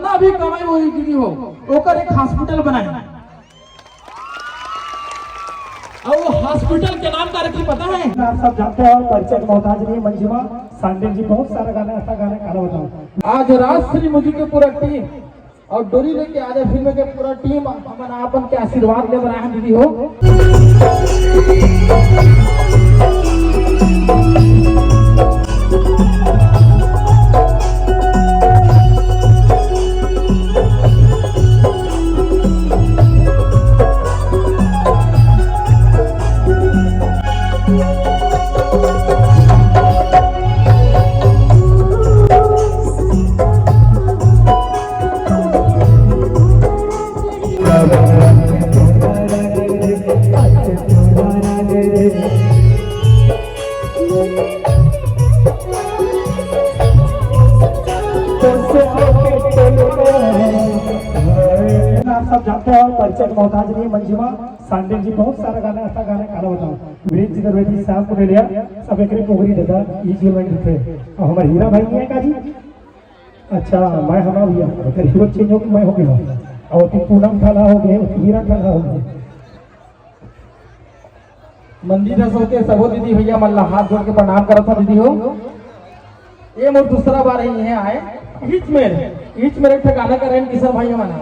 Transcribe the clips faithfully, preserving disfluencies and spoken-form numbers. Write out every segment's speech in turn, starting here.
जितना भी कमाई होही दीदी हो, ओकर एक हॉस्पिटल बनाए। अउ वो हॉस्पिटल के नाम का रखी पता है? आप सब जानते हो, परिचय के मोहताज नहीं, मंजिमा सांडिल जी बहुत सारा गाना, ऐसा गाना काला बताओ। आज राजश्री म्यूजिक के पूरा टीम अउ डोली लेके आजा फिल्म के पूरा टीम हमन आपन के आशीर्वाद ले बर आए हन दीदी हो। आप सब जानते हो, परिचय के मोहताज नहीं, मंजिमा सांडिल जी बहुत सारा गाना, ऐसा गाना काला बताओ। वीरेंद्र चतुर्वेदी, श्याम पुनेलिया, सब एकरे पोगरी दादा, ई जीवन लिखे। और हमारे हीरा भाई नहीं है का जी? अच्छा, मैं हमारा भैया, अगर हीरो चेंज हो तो मैं हो गया। और फिर पूनम खाला हो गए, हीरा खाला हो गए। मंदिर रस होके सबो दीदी भैया मन ला हाथ जोड़ के प्रणाम करत हव दीदी हो। ये मोर दूसरा बार ही है आए। ईच मेर, ईच मेर एक ठे गाना करे किशन भाई मन।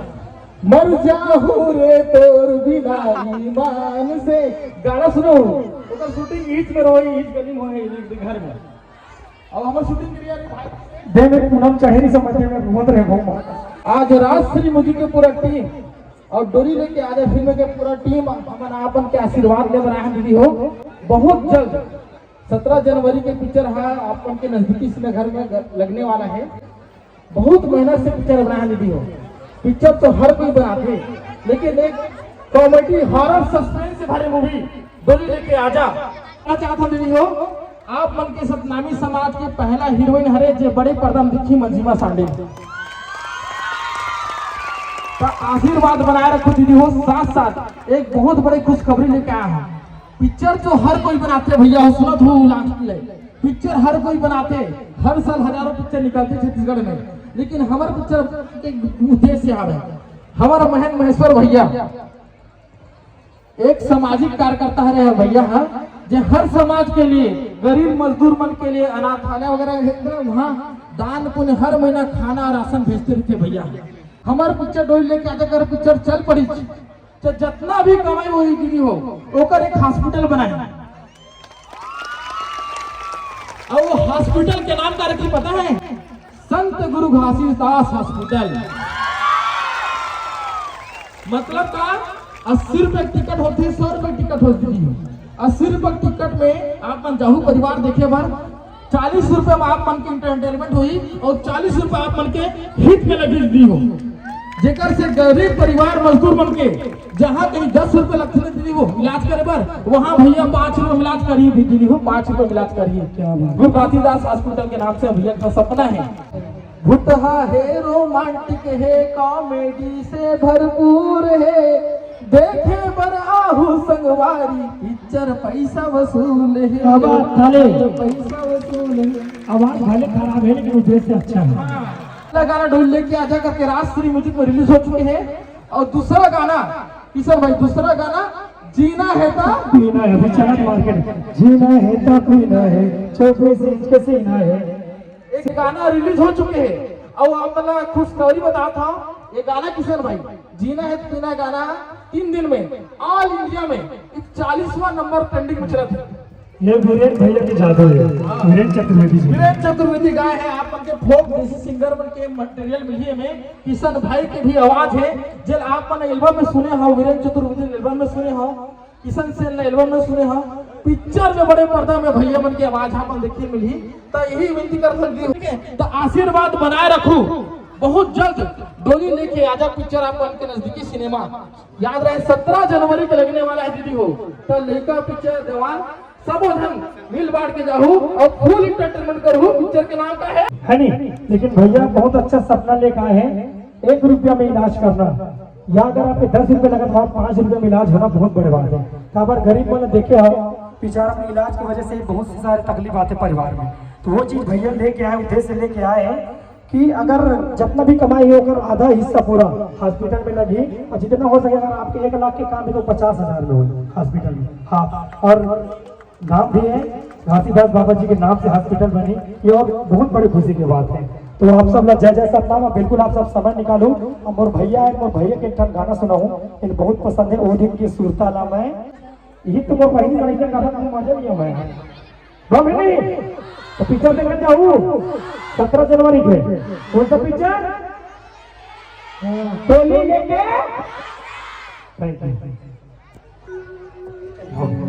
मर जाहू रे तोर बिना ईमान से। गाना सुनो, ओकर शूटिंग ईच मेर होई, ईच गली में होई, ईच घर में। अब हमर शूटिंग करिए रे भाई। दे में पूनम चढ़ेरी समझ में रोवत रहे घूम। आज राजश्री म्यूजिक के पूरा टीम और डोली लेके आजा फिल्म के पूरा टीम हमन आपन के आशीर्वाद ले बर आए हन दीदी हो। बहुत जल्द सत्रह जनवरी के पिक्चर हा आपन के नजदीकी सिनेघर में ग-, लगने वाला है। बहुत मेहनत से पिक्चर बनाए हन दीदी हो। पिक्चर तो हर कोई बनाथे, लेकिन एक कॉमेडी, हॉरर, सस्पेंस से भरे मूवी डोली लेके आजा। क्या चाहत हन दीदी हो, आप मन के सतनामी समाज के पहला हीरोइन हरे जे बड़े पर्दा में दिखी, मंजिमा सांडिल। त आशीर्वाद बनाए रखो दीदी हो। साथ साथ एक बहुत बड़े खुशखबरी लेके आया हूँ। पिक्चर जो हर कोई बनाथे भैया हो, सुनत हो लास्ट ले, पिक्चर हर कोई बनाथे। हर साल हजारों पिक्चर निकलथे छत्तीसगढ़ में, लेकिन हमर पिक्चर के उद्देश्य हवे, हमर महन महेश्वर भैया एक सामाजिक कार्यकर्ता हरे हे भैया हा, जे हर समाज के लिए, गरीब मजदूर मन के लिए, अनाथालय वगैरह हे, वहाँ दान पुण्य हर महीना खाना राशन भेजते रहिथे भैया। हमर पिक्चर डोली लेके आजा कर पिक्चर चल पड़ी, तो जतना भी कमाई होही दीदी हो, ओकर एक हॉस्पिटल बनाए। अउ वो हॉस्पिटल के नाम का रखी पता है? संत गुरु घासीदास हॉस्पिटल। मतलब का, अस्सी रुपए टिकट होथे, सौ रुपए टिकट होथे दीदी हो। अस्सी रुपए टिकट में आप मन जाहू परिवार देखे बर, चालीस रुपए में आप मन के एंटरटेनमेंट होही और चालीस रुपए आप मन के हित में लगी दीदी हो। जेकर से गरीब परिवार मजदूर मन के जहाँ कहीं दस रुपए लगथे ना दीदी हो इलाज करे बर, वहाँ भैया पाँच रुपए में इलाज करिए दीदी हो, पाँच रुपए में इलाज करिए। क्या बात। गुरु घासीदास हॉस्पिटल के नाम से भैया का सपना है। भुतहा हे, रोमांटिक हे, कॉमेडी से भरपूर हे, देखे बर आहू संगवारी, पिक्चर पैसा वसूल हे। क्या बात, ताली। पैसा वसूल हे। आवाज भले खराब है, लेकिन उद्देश्य अच्छा है। पहला गाना डोली लेके आजा करके राजश्री म्यूजिक में रिलीज हो चुके हैं। और दूसरा गाना, किशन भाई, दूसरा गाना जीना है ता पीना है, अभी चलत मार्केट। जीना है ता पीना है, चौबीस इंच के सीना है। एक गाना रिलीज हो चुके हैं और आप मन ला खुशखबरी बतावत हव, ये गाना किशन भाई, जीना है ता पीना गाना तीन दिन में ऑल इंडिया में चालीसवाँ नंबर ट्रेंडिंग में चलत है। ये वीरेन भैया के जादू है, वीरेन चतुर्वेदी जी। वीरेन चतुर्वेदी गाए हैं, आप मन के फोक देसी सिंगर मन के मटेरियल मिली है में, किशन भाई के भी आवाज है, जेल आप मन एल्बम में सुने हो, वीरेन चतुर्वेदी एल्बम में सुने हो, किशन सेन ने एल्बम में सुने हो, पिक्चर में बड़े पर्दा में भैया मन के आवाज आप मन देखे मिली, तो यही विनती कर सकती हूँ, ठीक है? तो आशीर्वाद बनाए रखू, बहुत जल्द डोली लेके आजा पिक्चर आप मन के नजदीकी सिनेमा। याद रहे, सत्रह जनवरी के लगने वाला है दीदी हो, तो लइका पिक्चर जवान सबो झन मिल बांट के जाहू और फुल एंटरटेनमेंट करहू। पिक्चर के नाम का है, है नी? लेकिन भैया बहुत अच्छा सपना लेके आए हैं, एक रुपया में इलाज करना, या अगर आपके दस रुपये लगत हो, पाँच रुपये में इलाज होना बहुत बड़े बात है। काबर गरीब मन देखे हो, बेचारा अपने इलाज की वजह से बहुत सी सारी तकलीफ आते परिवार में, तो वो चीज भैया लेके आए, उद्देश्य लेके आए हैं। कि अगर जितना भी कमाई हो, अगर आधा हिस्सा पूरा हॉस्पिटल में लगी, और जितना हो सके, अगर आपके एक लाख के काम है तो पचास हजार में हो हॉस्पिटल में। हाँ, और नाम भी है घासीदास बाबा जी के नाम से हॉस्पिटल बनी, ये और बहुत बड़ी खुशी की बात है। तो आप सब ला जय जय सतनाम। बिल्कुल आप सब समय निकालो, हम मोर भैया है, मोर भैया के एक ठन गाना सुनाऊं, इन्हें बहुत पसंद है, ओ दिन की सुरता ला मैं, ये तो मोर बहिनी बड़ी के गाना, मजा नहीं आया। बहिनी, तो पिक्चर देखने जाऊ सत्रह जनवरी के। कौन सा पिक्चर? टोली लेके। Thank you।